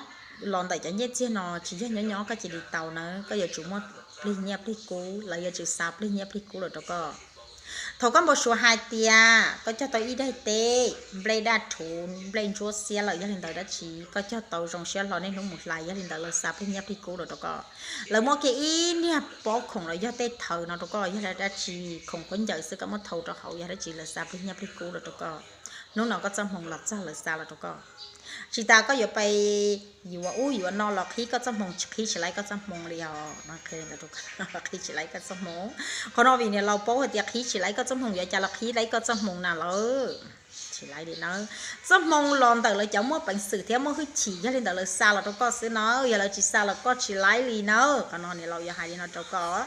los ntawm cov nyiaj txiag no tsis yog nyob nyob koj cia li tau nawb, koj yuav tsum muaj plig nyiaj plig kub, lawv yuav tsum xa plig nyiaj plig kub los rau koj. Thaum koj npau suav hais tias koj cog tau ib daim teb, nplej daj rhuv, nplej ntsuab xiab lawm, yog li ntawd dab tsi koj cog tau zoo siab hlo niaj hnub mus hlais, yog li ntawd lawv xa plig nyiaj plig kub los rau koj. Lawv muab kiag ib niag pob khoom los yog tej thawv no rau koj, yog li dab tsi, khoom khaub ncaws xwb koj muab thau rau hauv, yog dab tsi lawv xa plig nyiaj plig kub los rau koj. Hnub no koj txoj hmoo los txog lawv xa los rau koj. Tsis tas koj yuav pais yuav ub yuav no los qhib koj txoj hmoo, qhib tsis laib koj txoj hmoo li os. Qhib tsis laib koj txoj hmoo. Qhov no vim niam laus paub hais tias qhib tsis laib koj txoj hmoo, yuav cas los qhib laib koj txoj hmoo na lawm. Tsis laib li nawb. Txoj hmoo los ntawm lawv cov muaj peev xwm thiab muaj hwj chim, yog li ntawd lawv xa los rau koj xwb nawb, yog lawv tsis xa los koj tsis laib li nawb. Qhov no niam laus yuav hais li no rau koj.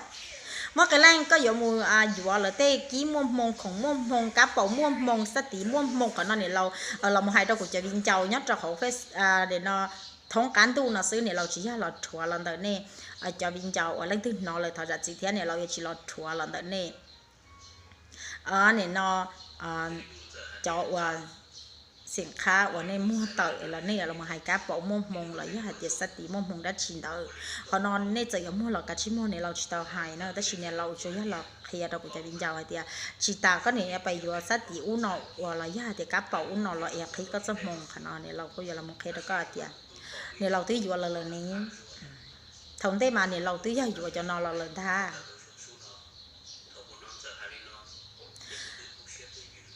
Muaj qee leej koj yuav mus yuav lawv tej kib muaj hmoo, khoom muaj hmoo, kab paum muaj hmoo, xab tiv muaj hmoo, qhov no niam laus los mus hais rau kuv cov viv ncaus nyob rau hauv Face, no, thoob qab ntuj no xwb, niam laus tsis yog los rhuav los ntawm nej. Cov viv ncaus uas leej twg hnov lawm thov zam txim thiab, niam laus yuav tsis los rhuav los ntawm nej. Nim no cov uas xim qhab uas nej muag tawm los nej yuav los hais kab paum muaj hmoo los yog hais tias xab tiv muaj hmoo dab tsi ntawd, qhov no nej txawm yuav muag los kav tsij muag, niam laus tsis tau hais na, tab sis niam laus tsuas yog los qhia rau kuv cov viv ncaus hais tias tsis tas koj niam pais yuav xab tiv ub no uas los yog hais tias kab paum ub no los es qhib koj txoj hmoo, qhov no niam laus kuj yuav los mus qhia rau koj hais tias niam laus twb yuav los lawm ne. Thaum ntej mas niam laus twb yog yuav cov no los lawm ntag.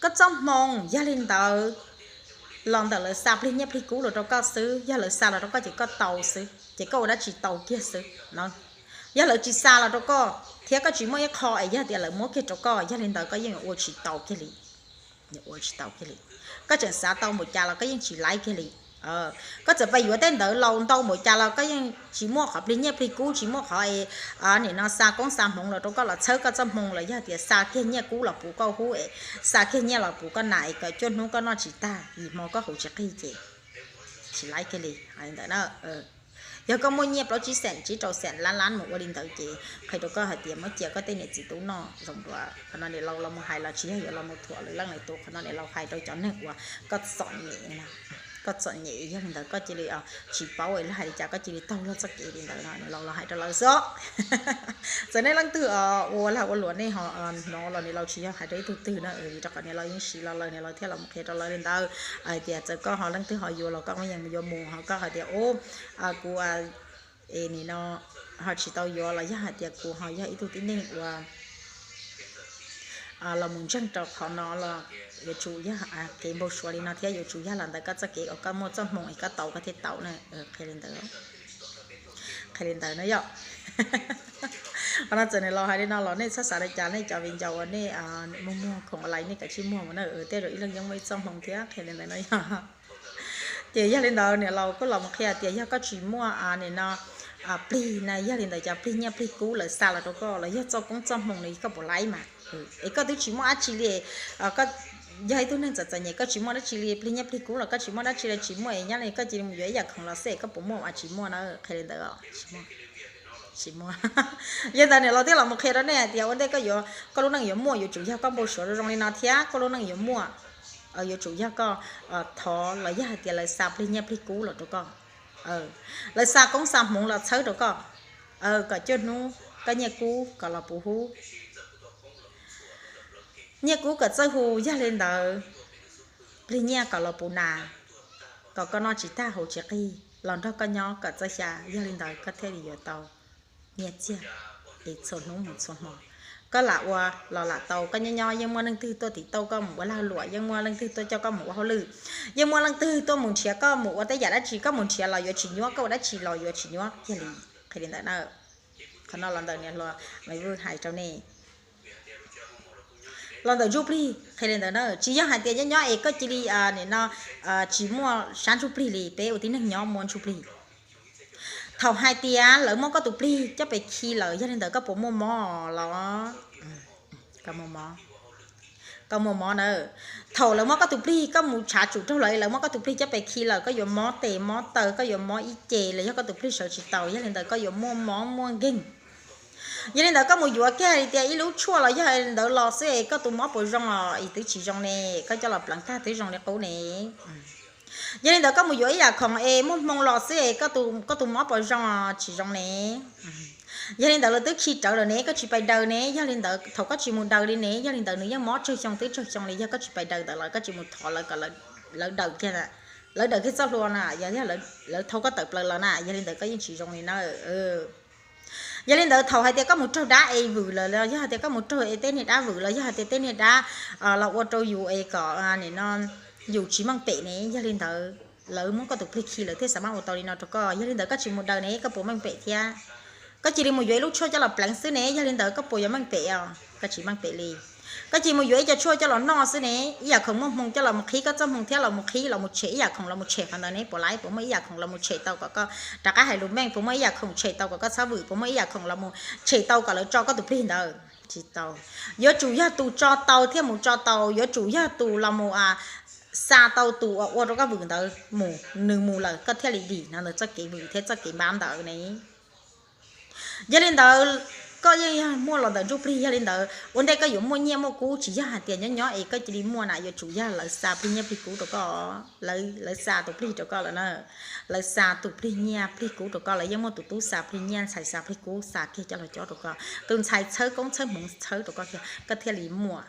Koj txoj hmoo yog li ntawd los ntawm lawv xa plig nyiaj plig kub los rau koj xwb, yog lawv xa los rau koj ces koj tau xwb, ces koj ua dab tsi tau kiag xwb. Yog lawv tsis xa los rau koj thiab koj tsis muaj ib qho es yog tias lawv muab kiag rau koj, yog li ntawd koj yeej ua tsis tau kiag li. Ua tsis tau kiag li. Koj tseem xav tau npaum cas los koj yeej tsis laib kiag li. Koj txawm pais yuav tej ntawd laus ntau npaum cas los koj yeej tsis muaj qhov plig nyiaj plig kub, tsis muaj qhov es nim no xa koob xa hmoov los rau koj los txhawb koj txoj hmoo los yog tias xa kiag nyiaj kub los puv koj hub es xa kiag nyiaj los puv koj nas es kom cuaj hnub koj noj tsis tag, yim hmo koj haus tsis qig ces tsis laib kiag li. Ntawd na, yog koj muaj nyiaj plaub tsib xeem tsib rau xeem lab lab mus ua li ntawd ces qhia rau koj hais tias muab cia koj tej niam txiv tub noj zoo dua. Qhov no niam laus los mus hais los tsis yog yuav los mus thuam lwm leej lwm tus, qhov no niam laus hais rau cov neeg uas koj txom nyem, koj txom nyem yog li ntawd koj cia li tsis paub es lawv hais li cas koj cia li taug luag txoj kev li ntawd no niam laus los hais rau lawv xwb. Txawm nej leej twg ua lag ua luam nej ho hnov los niam laus tsis yog hais rau ib tug twg na, vim rau qhov niam laus yeej siv los lawm niam laus thiaj los mus qhia rau lawv li ntawd. Hais tias txawm koj ho leej twg ho yuav los koj yeej yuav mus ho koj hais tias ub, kuv es nim no ho tsis tau yuav los yog hais tias kuv ho yog ib tug tib neeg uas los mus ntseeg rau qhov no los yuav tsum yog kev npau suav li no thiab yuav tsum yog los ntawm koj txoj kev uas koj muaj txoj hmoo es koj tau koj thiaj tau na. Qhia li ntawd, qhia li ntawd na yom. Qhov no txawm niam laus hais li no los nej txhob xav li cas, nej cov viv ncaus uas nej muag muag khoom online nej kav tsij muag mus na, tej zaum ib leeg yeej muaj ib txoj hmoo thiab, qhia li ntawd na yom. Ces yog li ntawd niam laus kuj los mus qhia tias yog koj tsis muaj nim no plig na, yog li ntawd cov plig nyiaj plig kub lawv xa los rau koj los yog txoj koob txoj hmoo no koj puas laib mas. Es koj twb tsis muaj dab tsi li, yog ib tug neeg txom txom nyem koj tsis muaj dab tsi li, plig nyiaj plig kub los koj tsis muaj dab tsi li, tsis muaj es nyob li koj cia li mus yuav ib yam khoom los xwb es koj puas muaj mas tsis muaj na, qhia li ntawd. Tsis muaj. Yog li ntawd niam laus thiaj los mus qhia rau nej hais tias ua ntej koj yuav, koj lub neej yuav muaj yuav tsum yog koj npau suav zoo li no thiab koj lub neej yuav muaj yuav tsum yog koj thov los yog hais tias lawv xa plig nyiaj plig kub los rau koj, lawv xa koob xa hmoov los txhawb rau koj, kom cuaj hnub koj nyiaj kub kom los puv hub, nyiaj kub kom txawj hu, yog li ntawd plig nyiaj kom los puv nas, kom koj noj tsis tag haus tsis qig los nrog koj nyob kom txawj xya, yog li ntawd koj thiaj li yuav tau nyiaj txiag es txhua hnub mus txhua hmo. Koj lam ua los lam tau, koj nyob nyob yeej muaj leej twg tuaj tim tauj koj mus ua lag luam, yeej muaj leej twg tuaj coj koj mus ua hauj lwm, yeej muaj leej twg tuaj mus nrhiav koj mus ua tej yam dab tsi, koj mus nrhiav los yuav tsis nyuaj, koj ua dab tsi los yuav tsis nyuaj kiag li. Qhia li ntawd na. Qhov no los ntawm niam hluas Maiv Vwj hais rau nej. Los ntawm ntsuj plig qhia li ntawd na, tsis yog hais tias nyob nyob es koj cia li nim no tsis muaj sab ntsuj plig li, peb ua tib neeg nyob muaj ntsuj plig. Thaum hais tias lawv muab koj tus plig coj pes khi lawm, yog li ntawd koj puas muaj mob los? Koj muaj mob na. Thaum lawv muab koj tus plig, koj mus tshav tsum raug lawv, lawv muab koj tus plig coj pes khi lawm, koj yuav mob tes mob taw, koj yuav mob ib ce los yog koj tus plig sawv tsis taus, yog li ntawd koj yuav muaj mob muaj nkeeg. Yog li ntawd koj mus yuav kiag hais tias ib lub tshuaj los yog li ntawd los xwb es koj tus mob puas zoo os? Es twb tsis zoo ne, koj coj los pleev tag twb zoo li qub ne. Yog li ntawd koj mus yuav ib yam khoom es muaj hmoo los xwb es koj tus mob puas zoo os? Tsis zoo ne. Yog li ntawd lawv twb khi rawv lawm ne, koj tsis pais daws ne, yog li ntawd thaum koj tsis mus daws li ne, yog li ntawd nws yeej mob tsawg xyoo twb tsawg xyoo li, yog koj tsis pais daws ntawd lawv, koj tsis mus thov lawv kom lawv daws kiag, lawv daws kiag txoj hlua na, yog lawv thau koj tawm plaws los na, yog li ntawd koj yeej tsis zoo li na. Yog li ntawd thaum hais tias koj mus raug dab es vwm lawm los yog hais tias koj mus raug es tej niag dab vwm los yog hais tias tej niag dab los ua rau yus es kom nim no yus tsis meej pem ne, yog li ntawd lawv muab koj tus plig khi lawv thiaj xav maj ua tau li no rau koj. Yog li ntawd koj tsis mus daws ne, koj puas meej pem thiab? Koj cia li mus yuav ib lub tshuaj coj los pleev xwb ne, yog li ntawd koj puas yuav meej pem os? Koj tsis meej pem li. Koj cia li mus yuav ib co tshuaj coj los noj xwb ne, ib yam khoom muaj hmoo coj los mus qhib koj txoj hmoo thiab los mus qhib los mus tshem ib yam khoom los mus tshem qhov ntawd ne, puas laib? Puas muaj ib yam khoom los mus tshem tau kom koj rov qab hais lus meej? Puas muaj ib yam khoom tshem tau kom koj txhob vwm? Puas muaj ib yam khoom los mus tshem tau kom lawv tso koj tus plig ntawd? Tsis tau. Yuav tsum yog tus tso tau thiaj mus tso tau, yuav tsum yog tus los mus xa tau tus uas ua rau koj vwm ntawd mus, nws mus lawm koj thiaj li dim no ntawm txoj kev vwm thiab txoj kev npab ntawd ne. Yog li ntawd, koj yeej yog muaj los ntawm ntsuj plig, yog li ntawd ua ntej koj yuav muaj nyiaj muaj kub tsis yog hais tias nyob nyob es koj cia li muaj na, yuav tsum yog lawv xa plig nyiaj plig kub rau koj, lawv xa tus plig rau koj lawm na. Lawv xa tus plig nyiaj plig kub rau koj, lawv yeej muaj tus tub xa plig nyiaj, ntxhais xa plig kub, xa kiag coj los cob rau koj, tus ntxhais txhawb koob txhawb hmoov txhawb rau koj kiag, koj thiaj li muaj,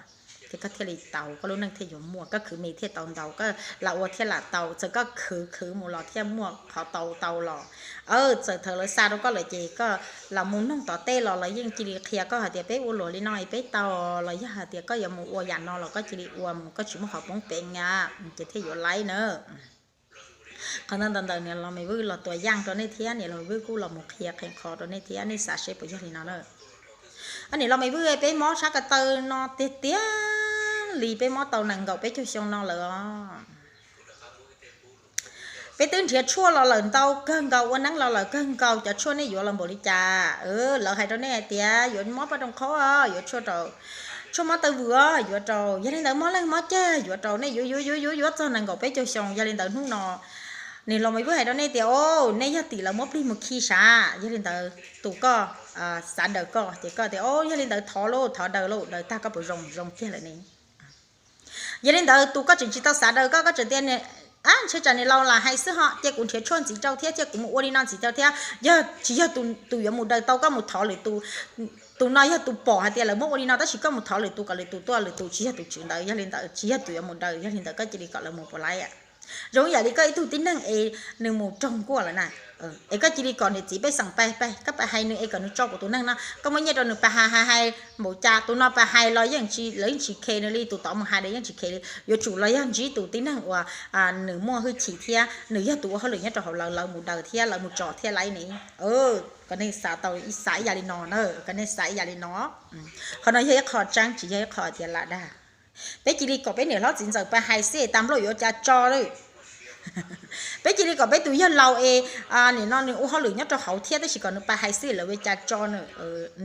ces koj thiaj li tau, koj lub neej thiaj yuav muaj, koj khwv me thiaj tau ntau, koj lam ua thiaj lam tau, txawm koj khwv khwv mus los thiaj muaj qhov tau tau los. Txawm thaum lawv xa rau koj lawm ces koj los mus noog tom tej los lawv yeej cia li qhia koj hais tias peb ua luam li no es peb tau, los yog hais tias koj yuav mus ua yam no los koj cia li ua mus, koj tsis muaj qhov poob peev na, ces thiaj yuav laib na. Qhov ntawd ntawd ntawm niam laus Me Vwj los tuas yaj rau nej thiab, niam laus Me Vwj kuj los mus qhia qhov no rau nej thiab, nej xav seb puas yog li no na. Niam laus Me Vwj, peb mob sab ko taw no tiag tiag li, peb mob tau nees nkaum peb caug xyoo no lawm os. Peb twb nrhiav tshuaj los lawm ntau kawg nkaus, ua neeb los lawm kawg nkaus, cov tshuaj nej yuav los npaum li cas? Lawv hais rau nej hais tias yuav mob poj rooj qhob, yuav tshuaj rau tshuaj mob taw vwm, yuav rau, yog li ntawd mob leej mob ceg yuav rau, nej yuav yuav yuav yuav yuav txog nees nkaum peb caug xyoo. Yog li ntawd hnub no niam laus Me Vwj hais rau nej tias, o, nej yog tim lawv muab plig mus khi sav, yog li ntawd tus koj xav daws koj ces koj tias, o, yog li ntawd thov lauj, thov daws lauj, daws tag koj puas zoo? Zoo kiag lawm ne. Yog li ntawd tus koj tseem tsis tau xav daws koj, koj tseem tias, a, ntshe tsam niam laus lam hais xwb ho, cia kuv nrhiav tshuaj ntxiv rau thiab, cia kuv mus ua li no ntxiv rau thiab. Yog tsis yog tus yuav mus daws tau, koj mus thov lwm tus. Tus no yog tus pom hais tias lawv muab ua li no tab sis koj mus thov lwm tus kom lwm tus tuaj, lwm tus tsis yog tus tswv ntawd, yog li ntawd tsis yog tus yuav mus daws, yog li ntawd koj cia li kom lawv mus puas laib? Zoo yam li koj ib tug tib neeg es nws mus raug nkuaj lawm na, es koj cia li kom niam txiv pej xeem pab, pab, koj pab hais nws es kom nws tso kuv tus neeg no, koj muab nyiaj rau nws pab hais hais hais npaum cas, tus no pab hais los yeej tsis, lawv yeej tsis khe nws li, tus tod mus hais los yeej tsis khe li. Yuav tsum los yog ntsib tus tib neeg uas nws muaj hwj chim thiab nws yog tus ua hauj lwm nyob rau hauv lawv, lawv mus daws thiab lawv mus tso thiab laib ne. Kom nej xav tau, xav ib yam li no na, kom nej xav ib yam li no. Qhov no yog ib qho tseeb, tsis yog ib qho tias lam dag. Peb cia li kom peb niam hlob txiv ntxawm pab hais xwb, tas npluaj yuav ua cas tso lawm. Peb cia li kom peb tus yawg laus es nim no nws ua hauj lwm nyob rau hauv thiab, tab sis kom nws pab hais xwb, lawv ua cas tso nws.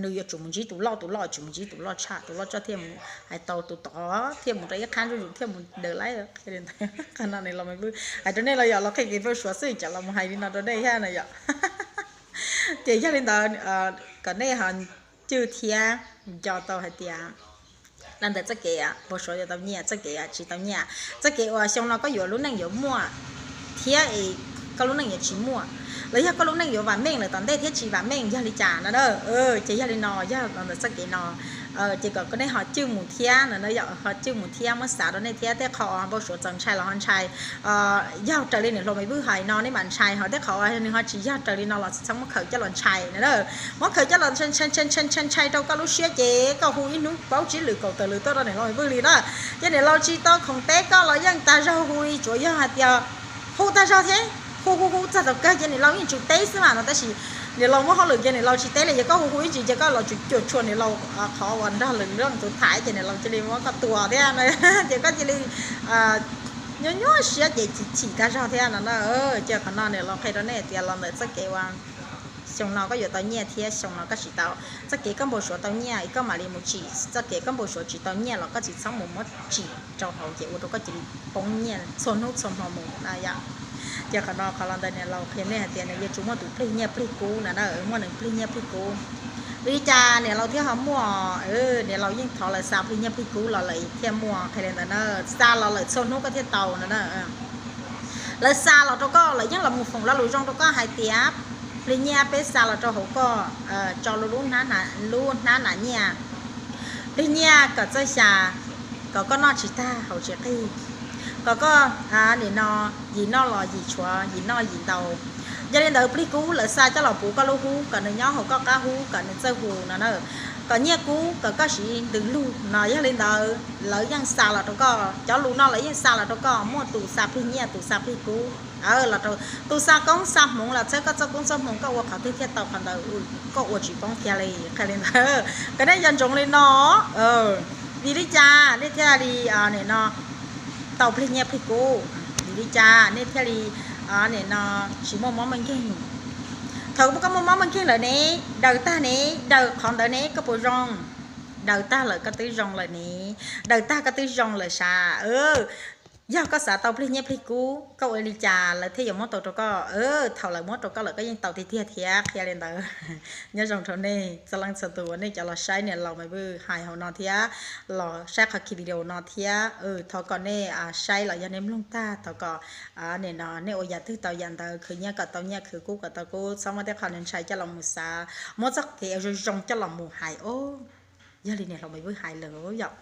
Nws yuav tsum mus ntsib tus loj, tus loj tsum mus ntsib tus loj tshaj, tus loj tshaj thiaj mus hais tau tus tod, thiaj mus rau ib qhab zuj zus thiaj mus daws laib. Qhov no niam laus Me Vwj hais rau nej los yog los qhia kev npau suav xwb, cov los mus hais li no rau nej thiab no yom. Ces yog li ntawd kom nej ho cwj thiab nco tau hais tias los ntawm txoj kev npau suav yuav tau nyiaj, txoj kev tsis tau nyiaj, txoj kev uas xyoo no koj yuav lub neej yuav muaj thiab es koj lub neej yuav tsis muaj, los yog koj lub neej yuav vam meej lawm tom ntej thiab tsis vam meej yog li cas no na. Ces yog li no, yog los ntawm txoj kev no ces kom nej ho cwj mus thiab no, ho cwj mus thiab muab xav rau nej thiab. Tej qho npau suav txaus ntshai los ho ntshai, yog raws li niam hluas Me Vwj hais no nej mam ntshai, ho tej qho nws ho tsis yog raws li no los txhob muab khaws coj los ntshai na. Muab khaws coj los ntshai ntshai ntshai rau koj lub siab ces koj hu ib hnub plaub tsib lwm kaum tawm lwm tuaj rau niam laus Me Vwj li na. Ces niam laus tsis tau khoom teb koj los yeej tag zog hu li, tsuav yog hais tias hu tag zog thiab, hu hu hu txog thaum kawg ces niam laus yeej tsum teb xwb mas no, tab sis niam laus muaj hauj lwm ces niam laus tsis teb li. Yog koj hu hu ib ntsis ces koj los cuam tshuam niam laus qhov uas nrog lwm leej tus tham ces niam laus cia li muab koj tua thiab, ces koj cia li nyuaj nyuaj siab ces chim chim tag zog thiab no na. Ces qhov no niam laus qhia rau nej tias los ntawm txoj kev uas xyoo no koj yuav tau nyiaj thiab xyoo no koj tsis tau. Txoj kev koj npau suav tau nyiaj koj mam li mus tsim, txoj kev koj npau suav tsis tau nyiaj los koj tsis txhob mus muab tsim rau hauv ces ua rau koj cia li poob nyiaj txhua hnub txhua hmo mus na yom. Ces qhov no qhov los ntawm niam laus qhia nej hais tias nws yuav tsum muaj tus plig nyiaj plig kub no na, muaj nws plig nyiaj plig kub. Vim li cas niam laus thiaj ho muaj? Niam laus yeej thov lawv xa plig nyiaj plig kub los lawv thiaj muaj, qhia li ntawd na. Xa los lawm txhua hnub koj thiaj tau no na. Lawv xa los rau koj, lawv yeej los mus foom lo lus zoo rau koj hais tias plig nyiaj peb xa los rau hauv koj, tso lub, lub hnab nas nyiaj, plig nyiaj kom txawj xya, kom koj noj tsis tag haus tsis qig, kom koj nim no yim noj los yim tshuav, yim noj yim ntau. Yog li ntawd plig kub lawv xa coj los puv koj lub hub kom nws nyob hauv koj qab hub kom nws txawj hu no na. Kom nyiaj kub kom koj siv ntws lug no. Yog li ntawd lawv yeej xa los rau koj, cov lus no lawv yeej xa los rau koj, muaj tus xa plig nyiaj tus xa plig kub los rau, tus xa koob xa hmoov los txhawb koj txoj koob txoj hmoov, koj ua qhov twg thiaj tau qhov ntawd, koj ua tsis poob kiag li, qhia li ntawd. Kom nej nco ntsoov li no. Vim li cas nej thiaj li nim no tau plig nyiaj plig kub? Vim li cas nej thiaj li nim no tsis muaj mob muaj nkeeg? Thaum koj muaj mob muaj nkeeg lawm ne, daws tag ne, daws qhov ntawd ne koj puas zoo? Daws tag lawm koj twb zoo lawm ne, daws tag koj twb zoo lawm sav. Yog koj xav tau plig nyiaj plig kub, koj ua li cas lawv thiaj yuav muab tau rau koj? Thaum lawv muab rau koj lawm koj yeej tau tiag tiag thiab, qhia li ntawd. Nyob zoo rau nej txhua leej txhua tus uas nej cov los saib niam laus Maiv Vwj hais hauv no thiab, los saib qhov ki video no thiab, thov kom nej saib los yog nej mloog tag thov kom nim no nej ua yam twg tau yam ntawd, khwv nyiaj kom tau nyiaj, khwv kub kom tau kub, txhob muab tej qhov ntshai coj los mus xav, muab txoj kev zoo zoo coj los mus hais os. Yog li niam laus Maiv Vwj hais lawm yom.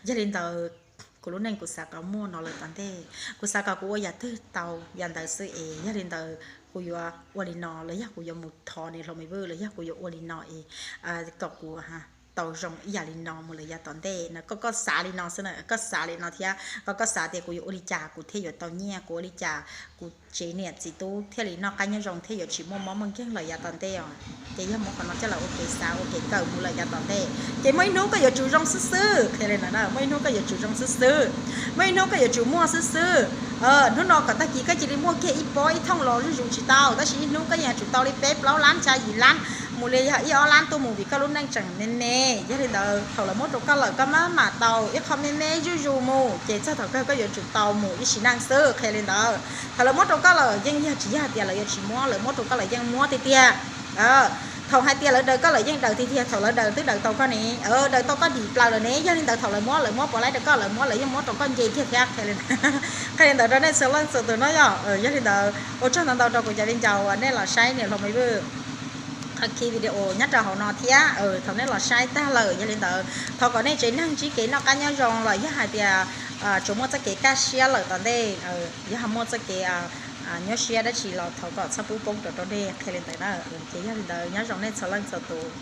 Yog li ntawd, kuv lub neej kuv xav kom muaj no lawm tom ntej, kuv xav kom kuv ua yam twg tau yam ntawd xwb es, yog li ntawd kuv yuav ua li no los yog kuv yuav mus thov niam laus Maiv Vwj los yog kuv yuav ua li no es kom kuv tau zoo ib yam li no mus lawm yav tom ntej no. Koj, koj xav li no xwb na, koj xav li no thiab, koj, koj xav tias kuv yuav ua li cas kuv thiaj yuav tau nyiaj, kuv ua li cas kuv tsev niam txiv tub thiaj li noj qab nyob zoo thiaj yuav tsis muaj mob muaj nkeeg lawm yav tom ntej os. Ces yog muab qhov no coj los ua kev xav ua kev kawm mus lawm yav tom ntej, ces muaj ib hnub koj yuav tsum zoo xwb xwb, qhia li ntawd na, muaj ib hnub koj yuav tsum zoo xwb xwb, muaj ib hnub koj yuav tsum muaj xwb xwb. Hnub no kom tag kis koj cia li muaj kiag ib pob ib thooj los zuj zus tsis tau, tab sis ib hnub koj yeej yuav tsum tau li peb plaub lab, xya yim lab, mus li yog ib ob lab tuaj mus vim koj lub neej tseem me me. Yog li ntawd thaum lawv muab rau koj lawm koj maj mam tau ib qho me me zuj zus mus, ces txog thaum kawg koj yuav tsum tau mus ib sim neej xwb, qhia li ntawd. Thaum lawv muab rau koj lawm yeej yog tsis yog tias lawv yuav tsis muab, lawv muab rau koj lawm yeej muab tiag tiag. Thaum hais tias lawv daws koj lawm yeej daws tiag tiag, thaum lawv daws twb daws tau koj ne, daws tau koj dim plaws lawm ne. Yog li ntawd thaum lawv muab, lawv muab puas laib rau koj, lawv muab lawv yeej muab rau koj nce kiag thiab. Qhia li ntawd rau nej txhua leej txhua tus no yom. Yog li ntawd ua tsaug ntau ntau rau kuv cov viv ncaus uas nej los saib niam laus Maiv Vwj qhov ki video nyob rau hauv no thiab. Thaum nej los saib tag lawm, yog li ntawd thov kom nej tsev neeg ntsib kev noj qab nyob zoo los yog hais tias tsuas muaj txoj kev kaj siab lawm tom ntej, yog muaj txoj kev nyuaj siab dab tsi los thov kom txhob pub poob rau rau nej, qhia li ntawd na. Ces yog li ntawd nyob zoo nej txhua leej txhua tus.